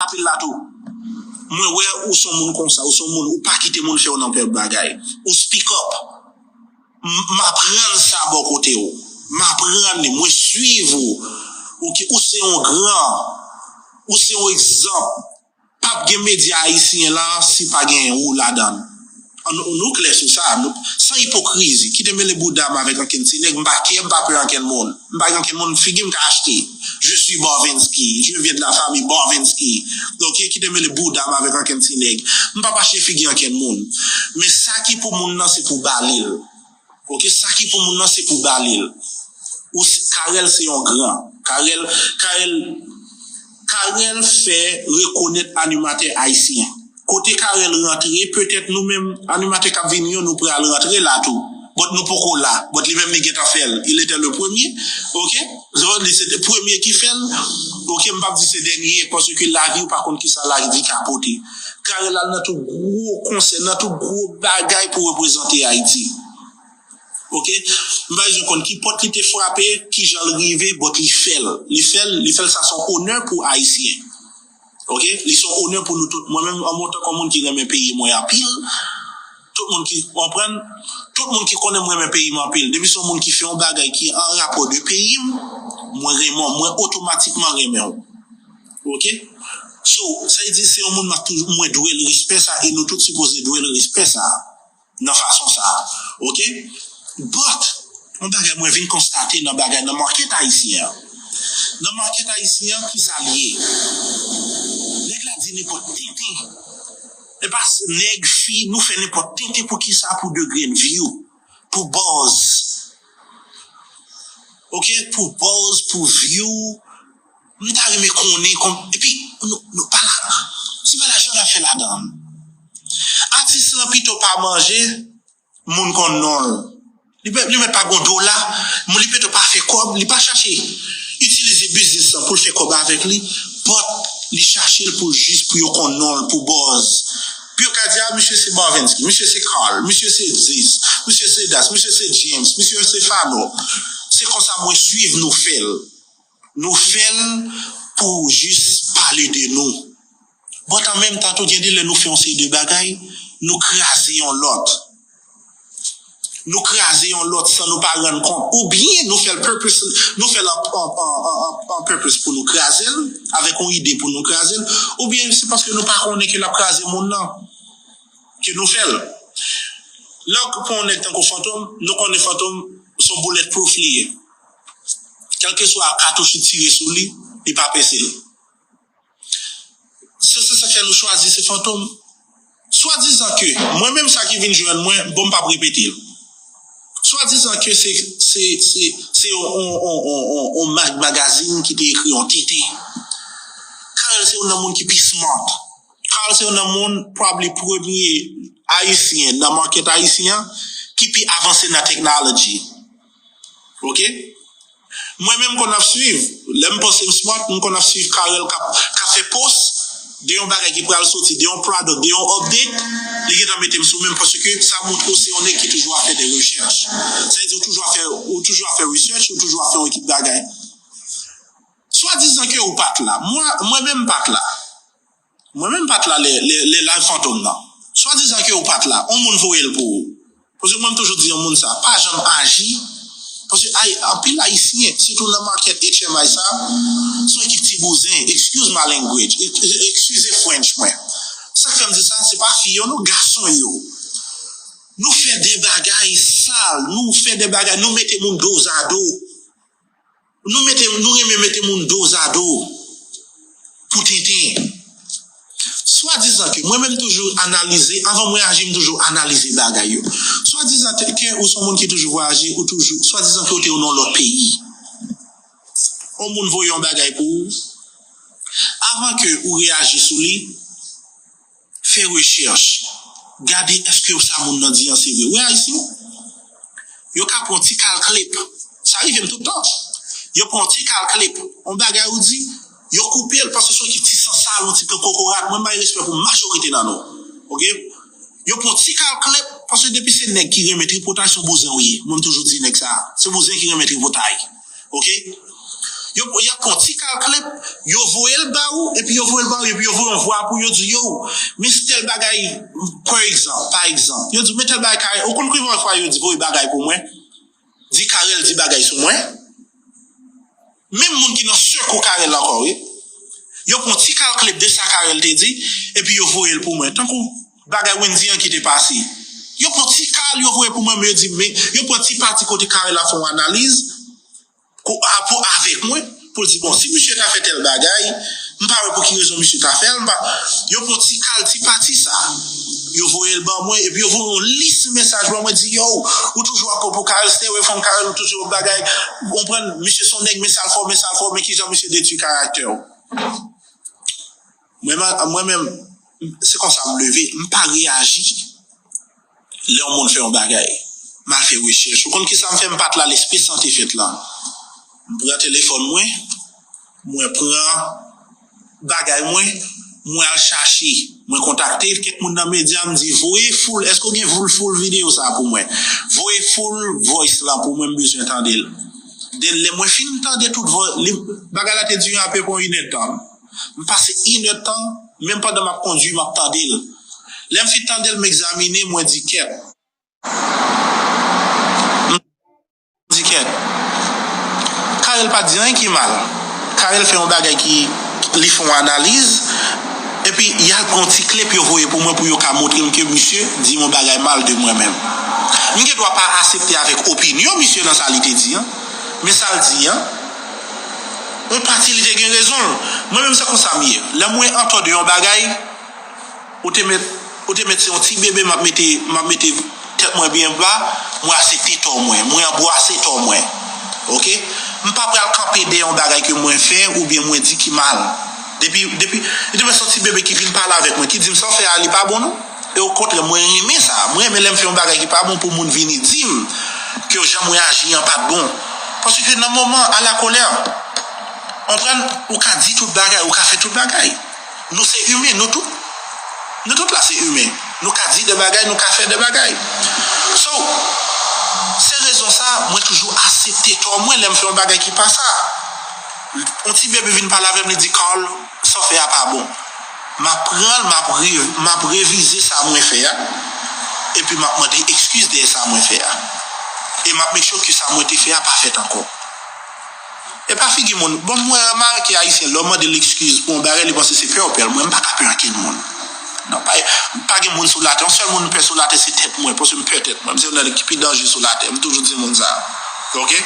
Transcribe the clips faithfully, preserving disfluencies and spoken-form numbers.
anpil la tou. Mwen wè ou se yon moun konsa, ou se yon moun, ou pa kite moun fè w nanpòt bagay. Ou speak up. M m aprann sa bò kote w. M aprann li, mwen swiv ou. Ou ki, ou se yon gran, ou se yon egzanp. P ap gen medya ayisyen la si pa gen ou ladan l. An nou, nou klè sou sa, nou, san ipokrizi, kite mele bouda m avèk ankenn ti nèg, m pa kè, m pa pè ankenn moun. M pa gen ankenn moun, figi m ka achte. Je suis Barvinsky, je viens de la famille Barvinsky. Ok, kite mele bouda m avèk ankenn ti nèg. M p ap achte figi ankenn moun. Men sa ki pou moun nan, se pou ba li l. Ok, sa ki pou moun nan, se pou ba li l. Ou s- Carel se yon gran. Carel, Carel, Carel fè rekonèt animatè ayisyen. Kote Carel rantre, petèt nou menm, animatè k ap vini yo, nou pral rantre la tou. But nou poko la. But li menm li gentan fè l. Il était le premier. Ok? So, li se te premye ki fè l. Ok, m p ap di se dènye, paske lavi ou pa konn kisa lavi ka pote. Carel al nan tout gwo konsè, nan tout gwo bagay pou reprezante Ayiti. Ok? M pa bezwen konn ki pòt li te frape, ki jan l rive, but li fè l. Li fè l, li fè l, sa se yon onè pou Ayisyen. Ok? Li se yon onè pou nou tout. Mwen menm, an mwen, antanke yon moun ki renmen peyi mwen anpil, tout moun ki konprann, tout moun ki konnen mwen renmen peyi m anpil. Depi se yon moun ki fè yon bagay ki an rapò de peyi m, mwen renmen w, mwen otomatikman renmen w. Ok? So, sa vle di se yon moun m ap toujou, mwen dwe l respè sa, e nou tout sipoze dwe l respè sa. Nan fason sa a. Ok? But, yon bagay mwen vin konstate nan bagay, nan market ayisyen an. Nan market ayisyen an, kisa l ye? Nèg la di nenpòt tenten. E pa s- nèg, fi, nou fè nenpòt tenten pou kisa? Pou de grenn view. Pou buzz. Ok? Pou buzz, pou view. M ta renmen konnen kòm, epi nou, nou pa la, se pa lajan n ap fè ladan l. Atis lan pito pa manje, moun konn non l. Li, pe- li mèt pa gon dola, moun li pito pa fè kòb, li pa chache itilize biznis lan pou l fè kòb avèk li, but li chache l pou l jis pou yo konn non l, pou buzz. Pou yo ka di, a, misye se Barvinsky, misye se Carl, misye se Dis, misye se Das, misye se James, misye se Fano. Se konsa mwen swiv nou fè l. Nou fè l pou jis pale de nou. But an menm tan tou, gen de lè nou fè yon seri de bagay, nou kraze yon lòt. Nou kraze yon lòt san nou pa rann kont. Oubyen nou fè l purpose, nou fè l an, an, an, an, an, an purpose pou nou kraze l, avèk yon ide pou nou kraze l, oubyen se paske nou pa konnen ke l ap kraze moun nan, ke nou fè l. Lè w pran yon nèg tankou Fantom, nou konnen Fantom se yon bulletproof li ye. Kèlkeswa katouch ou tire sou li, li pa pèse l. Se, se sa k fè nou chwazi se Fantom. Swadizan ke, mwen menm sa ki vin jwenn mwen, bon, m p ap repete l. Swadizan ke se, se, se, se yon, yon, yon, yon, yon, yon mag-, magazin ki te ekri yon tenten. Carel se youn nan moun ki pi smart. Carel se youn nan moun, probably premye Ayisyen nan market ayisyen an ki pi avanse nan technology. Ok? Mwen menm m konn ap swiv, lè m panse m smart, m konn ap swiv Carel k ap, k ap fè post de yon bagay ki pral soti, de yon product, de yon update, li gentan mete m sou men m paske sa montre w se yon nèg ki toujou ap fè de rechèch. Sa vle di ou toujou ap fè, ou toujou ap fè research, ou toujou ap fè yon ekip bagay. Swadizan ke ou pa t la, mwen, mwen menm m pa t la. Mwen menm m pa t la lè, lè, lè live Fantom nan. Swadizan ke ou pa t la, yon moun voye l pou ou. Paske mwen m toujou di yon moun sa, pa janm aji. Paske ay, anpil Ayisyen, sitou nan market H M I sa, se yon ekip ti bouzen, excuse my language, ex- eskize French mwen. Sa k fè m di sa, se pa fi yo non, gason yo. Nou fè de bagay sal, nou fè de bagay, nou mete moun dozado. Nou mete, nou renmen mete moun dozado pou tenten. Swadizan ke mwen menm toujou analize, anvan mwen aji, m toujou analize bagay yo. Swadizan ke ou se yon moun ki toujou vwayaje, ou toujou, swadizan ke ou te nan yon lòt peyi. Yon moun voye yon bagay pou ou. Avan ke ou reyaji sou li, fè rechèch. Gade èske sa moun nan di an se vre. Wi, Ayisyen, yo ka pran ti kal klip. Sa rive m tout tan. Yo pran ti kal klip. On bagay ou di, yo koupe l paske se yon ti sansal, yon ti kokorat. Mwen bay respè pou majorite nan nou. Ok? Yo pran ti kal klip paske depi se nèg ki renmen tripotay, se yon bouzen ou ye. Mwen m toujou di nèg sa. Se bouzen ki renmen tripotay. Ok? Yo, y ap pran ti kal klip, yo voye l ba ou, epi yo voye l ba ou, epi yo voye yon vwa pou yo di, yo, men tèl bagay, pa egzanp, pa egzanp. Yo di, men tèl bagay Carel, ou konn konbyen fwa yo di, voye bagay pou mwen? Di Carel di bagay sou mwen. Menm moun ki nan sèk ou Carel ankò, wi. Yo pran ti kal klip de sa Carel te di, epi yo voye l pou mwen. Tankou bagay Wendy an ki te pase. Yo pran ti kal, yo voye pou mwen, men yo di, men, yo pran ti pati kote Carel ap fè yon analiz, pou, a, pou avèk mwen, pou l di, bon, si misye ta fè tèl bagay, m pa wè pou ki rezon misye ta fè l, m pa, yo pran ti kal, ti pati sa, yo voye l ban mwen, epi yo voye yon lis mesaj ban mwen, di, yo, ou toujou ap kanpe pou Carel, stay away from Carel, ou toujou bagay, ou konprann, misye se yon nèg, men sa l fè w, men sa l fè w, men kijan misye detwi karaktè w. Mwen, mwen menm, se konsa m leve, m pa reyaji. Lè yon moun fè yon bagay, m al fè rechèch. Ou konn kisa m fè? M pa t la lè espesyan te fèt la. M pran telefòn mwen, mwen pran bagay mwen, mwen al chache. Mwen kontakte kèk moun nan medya, m di, voye full, èske w gen full, full videyo sa a pou mwen? Voye full voice la pou mwen, m bezwen tande l. Den lè mwen fin tande tout voice, li, bagay la te dire apepre yon inèdtan. M pase inèdtan, menm pandan m ap kondui, m ap tande l. Lè m fin tande l, m egzamine, mwen di kèt. M di kèt. Carel pa di anyen ki mal. Carel fè yon bagay ki, li fè yon analiz, epi y al pran yon ti klip yo voye pou mwen pou yo ka montre m ke misye di yon bagay mal de mwen menm. M gen dwa pa aksepte avèk opinyon misye nan sa li te di an, men sa l di an, yon pati li te gen rezon l. Mwen menm se konsa m ye. Lè m wè antò de yon bagay, ou te met, ou te met se yon ti bebe m ap mete, m ap mete tèt mwen byen ba, mwen aksepte tò mwen, mwen anbrase tò mwen. Oke? M pa pral kanpe dèyè yon bagay ke mwen fè oubyen mwen di ki mal. Depi, depi, depi se yon ti bebe ki vin pale avèk mwen, ki di m sa w fè a, li pa bon non. E okontrè, mwen renmen sa. Mwen renmen lè m fè yon bagay ki pa bon pou moun vini di m ke jan mwen aji an pa t bon. Paske nan moman a la kolè, konprann, ou ka di tout bagay, ou ka fè tout bagay. Nou se imen, nou tout. Nou tout la se imen. Nou ka di de bagay, nou ka fè de bagay. So, se rezon sa, mwen toujou aksepte tò mwen lè m fè yon bagay ki pa sa. Yon ti bebe vin pale avè m, li di, Carl, sa w fè a pa bon. M ap pran l, m ap re-, m ap revize sa mwen fè a, epi m ap mande ekskiz dèyè sa mwen fè a. E m ap make sure ke sa mwen te fè a pa fèt ankò. E pa figi moun. Bon, mwen remake Ayisyen, lè w mande l ekskiz pou yon bagay, li panse se pè w pè l. Mwen, m pa ka pè ankenn moun. Non, pa, pa gen moun sou latè. Yon sèl moun m pè sou latè, se tèt mwen, paske m pè tèt mwen. M se yon nèg ki pi danje sou latè. M toujou di moun sa. Oke?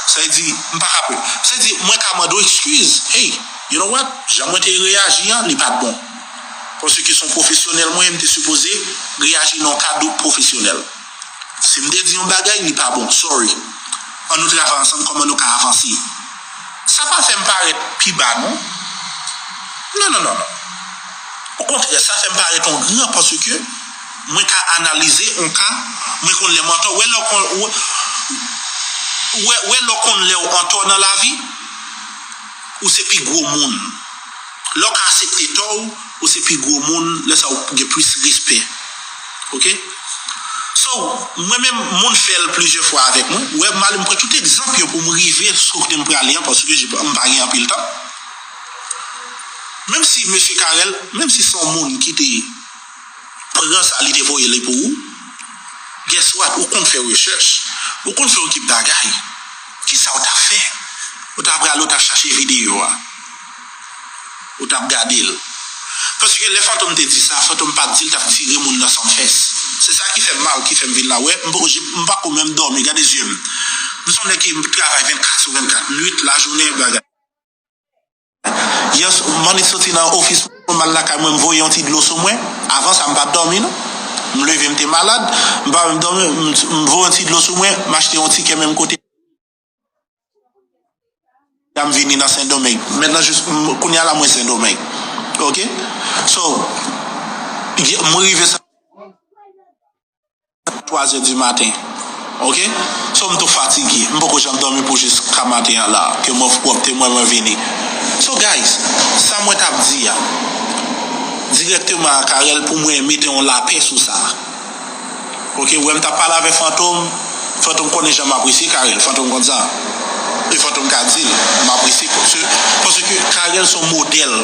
Sa vle di, m pa ka pè. Sa vle di, mwen ka mande w ekskiz. Hey, you know what? Jan mwen te reyaji an, li pa t bon. Paske se yon pwofesyonèl mwen, m te sipoze reyaji nan yon kad pwofesyonèl. Si m te di yon bagay, li pa bon. Sorry. Ann nou travay ansanm kòman nou ka avanse. Sa pa fè m parèt pi ba, non. Non, non, non, non. Okontrè, sa fè m parèt yon gran paske mwen ka analize yon ka, mwen konn lè m antò. Wè lè w konn, wè, wè, wè lè w konn lè w antò nan lavi, ou se pi gwo moun. Lè w ka aksepte tò w, ou se pi gwo moun, lè sa w gen plis respè. Oke? So, mwen menm, moun fè l plizyè fwa avèk mwen. Wè, m ale m pran tout egzanp yo pou m rive sou kote m prale an, paske j-, m pa gen anpil tan. Menm si mesye Carel, menm si se yon moun ki te pran sa, li te voye li pou ou, guess what? Ou konn fè rechèch. Ou konn fè yon ekip bagay. Kisa w t ap fè? Ou t ap prale, ou t ap chache videyo a. Ou t ap gade l. Paske lè Fantom te di sa, Fantom pa t di l t ap tire moun nan Sumfest. Se sa ki fè m mal, ki fè m vin la. Wè, m poko, m poko menm dòmi, gade zye m. M se yon nèg ki travay vennkat sou vennkat, nuit, lajounen, bagay. Yè, m annik soti nan ofis mwen, m al lakay mwen, m voye yon ti dlo sou mwen. Avan sa, m pa t dòmi, non. M leve, m te malad, m pa menm dòmi, m, m voye yon ti dlo sou mwen, m achte yon tikè menm kote a, m vini nan Sendomeng. Mentnan, jis, m, kounye a la, mwen Sendomeng. Oke? So, m rive sa. Twa zè di maten. Oke? So, m tou fatige. M poko janm dòmi pou jiska maten an la. Ke mwen pwòpte mwen, mwen vini. So, guys, sa mwen t ap di a, dirèkteman a Carel pou mwen mete yon lapè sou sa. Oke? Wè m t ap pale avèk Fantom. Fantom konnen jan m apresye Carel. Fantom konn sa. E Fantom ka di l, m apresye, paske, paske Carel se yon modèl,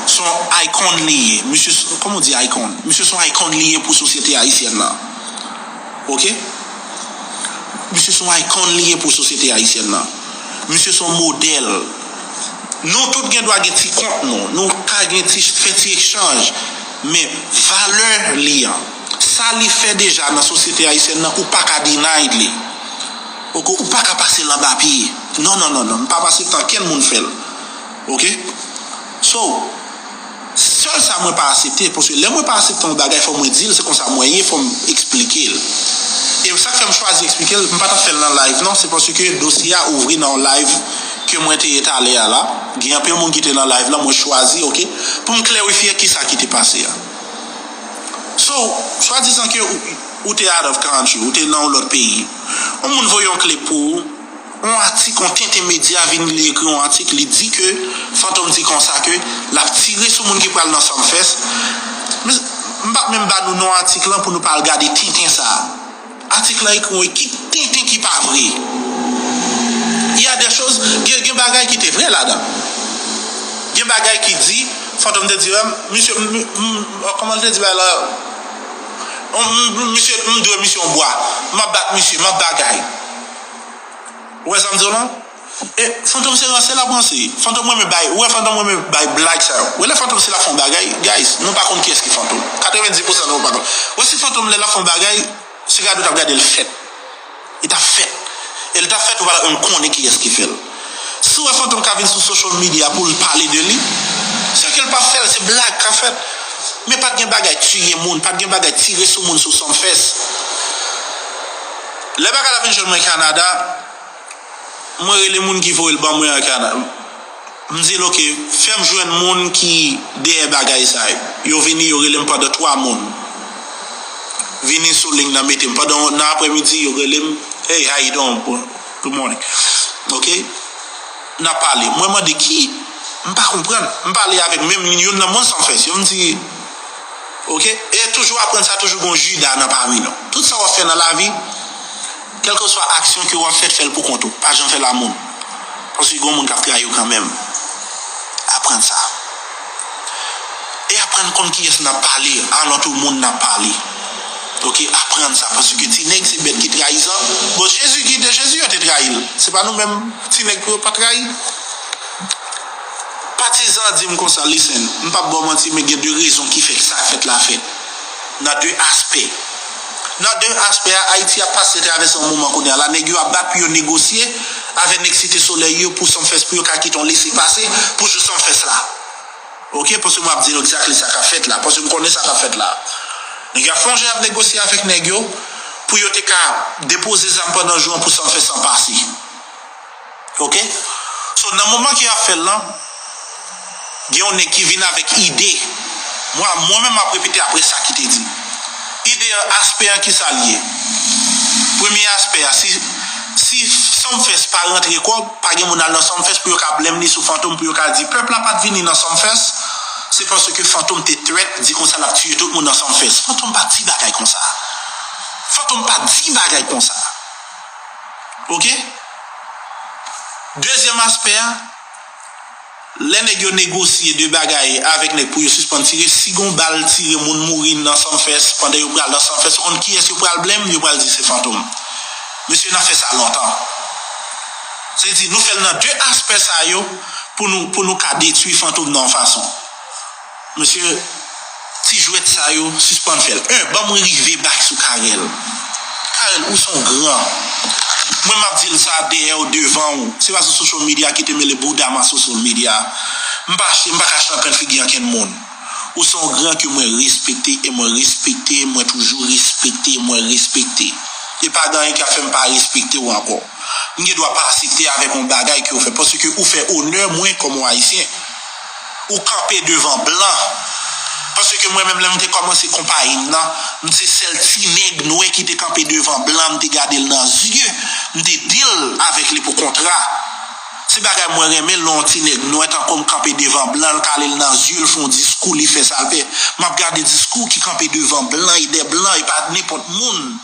se yon icon li ye. Misye, kòman w di icon? Misye se yon icon li ye pou sosyete ayisyèn nan. Oke? Misye se yon icon li ye pou sosyete ayisyèn nan. Misye se yon modèl. Nou tout gen dwa gen ti kont nou. Nou ka gen ti, fè ti echanj. Men valè li an, sa li fè deja nan sosyete ayisyèn nan, ou pa ka deny li. Oke, ou pa ka pase l anba pye. Non, non, non, non. M pa pase tan kenn moun fè l. Oke? So, sèl sa mwen pa aksepte, paske lè mwen pa aksepte yon bagay, fò mwen di l, se konsa mwen ye, fò m eksplike l. E sa k fè m chwazi eksplike l, m pa t ap fè l nan live, non, se paske dosye a ouvri nan yon live ke mwen te ye talè a la. Gen anpil moun ki te nan live la, mwen chwazi, oke, pou m klarifye kisa ki te pase a. So, swadizan ke ou, ou te out of country, ou te nan yon lòt peyi. Yon moun voye yon klip pou ou, yon atik, yon tenten medya vin li ekri yon atik, li di ke Fantom di konsa ke l ap tire sou moun ki pral nan Sumfest. Men, m p ap menm ba nou non atik lan pou nou pa al gade tenten sa a. Atik lan ekri yon ekip tenten ki pa vre. Il y a des choses, gen, gen bagay ki te vre ladan. Gen bagay ki di, Fantom te di, misye, m, m, kòman l te di bagay la? M, m, misye, m dwe misye yon bwa. M ap bat misye, m ap bagay. Ou wè sa m di w lan? E Fantom se ranse l ap ranse. Fantom renmen bay, ou wè Fantom renmen bay blag sa yo. Ou wè lè Fantom se l ap fè yon bagay, guys, nou pa konn kiyès ki Fantom. Katrevenndis pousan nou pa konn. Ou wè si Fantom lè l ap fè yon bagay, se gade ou t ap gade l fèt. Li t ap fèt. E li t ap fèt, ou pa t ap menm konnen kiyès ki fè l. Si w wè Fantom ka vin sou social media pou l pale de li, se ke l p ap fè l, se blag k ap fèt. Men pa t gen bagay tiye moun, pa t gen bagay tire sou moun sou Sumfest. Lè bagay la vin jwenn mwen Kanada, mwen rele moun ki voye l ban mwen an Kanada. M di l, "Oke, fè m jwenn moun ki dèyè bagay sa yo." Yo vini, yo rele m pandan twa moun. Vini sou liy nan, mete m. Pandan nan aprèmidi, yo rele m, "Hey, how you doing? Good morning." Oke? N ap pale. Mwen mande ki, m pa konprann. M pale avèk menm youn nan moun Sumfest yo. M di, Oke? E toujou aprann sa, toujou gon Jida nan pami nou. Tout sa w ap fè nan lavi, kèlkeswa aksyon ke w ap fè, fè l pou kont ou. Pa janm fè l a moun. Paske gon moun k ap trayi w kanmenm. Aprann sa. E aprann konn kiyès n ap pale, alantou moun n ap pale. Oke? Aprann sa. Paske ti nèg se bèt ki trayizan. Bon, Jezi ki te Jezi, yo te trayi l. Se pa nou menm ti nèg pou yo pa trayi. Patizan di m konsa, listen, m p ap ba w manti, men gen de rezon ki fè sa fèt la fèt. Nan de aspè. Nan de aspè a, Ayiti ap pase travèse yon moman kounye a la, nèg yo ap bat pou yo negosye avèk nèg Site Solèy yo pou Sumfest, pou yo ka kite yon lese pase pou jou Sumfest la. Oke, paske mwen ap di nou exactly sa k ap fèt la, paske m konnen sa k ap fèt la. Nèg yo ap fè yon jan ap negosye avèk nèg yo pou yo te ka depoze zam pandan jou an pou Sumfest lan pase. Oke? So, nan moman ke y ap fè l lan, gen yon nèg ki vin avèk ide. Mwen, mwen menm, m ap repete apre sa ki te di. Ide an, aspè an, ki sa l ye? Premye aspè a, si, si Sumfest pa rantre kòb, pa gen moun al nan Sumfest pou yo ka blame li sou Fantom, pou yo ka di pèp la pa t vini nan Sumfest, se paske Fantom te threat, di konsa l ap tiye tout moun nan Sumfest. Fantom pa di bagay konsa. Fantom pa di bagay konsa. Oke? Dezyèm aspè a, lè nèg yo negosye de bagay avèk nèg pou yo sispann tire, si gon bal tire moun mouri nan Sumfest, pandan yo pral nan Sumfest, ou konn kiyès yo pral blame? Yo pral di se Fantom. Mesye, n ap fè sa lontan. Se di, nou fè l nan de aspè sa yo pou nou, pou nou ka detwi Fantom nan yon fason. Mesye, ti jwèt sa yo, sispann fè l. En, ban m rive back sou Carel. Carel, ou se yon gran. Mwen, m ap di l sa dèyè w, devan w. Se pa sou social media ki te mele bouda m a social media. M pa, m pa ka chanpèn figi ankenn moun. Ou se yon gran ke mwen respekte, e mwen respekte, mwen toujou respekte, mwen respekte. E pa gen anyen k ap fè m pa respekte w ankò. M gen dwa pa aksepte avèk yon bagay ke w fè, paske ou fè onè mwen kòm yon Ayisyen. Ou kanpe devan blan. Paske mwen menm, lè m te kòmanse konpayi m nan, m se sèl ti nèg nwè ki te kanpe devan blan, m te gade l nan zye, m te di l avèk li pou kontra. Se bagay mwen renmen, lè yon ti nèg nwè tankou m kanpe devan blan, l kale l nan zye, l fè yon diskou, li fè sa l fè. M ap gade diskou ki kanpe devan blan e dè blan, e pa nenpòt moun.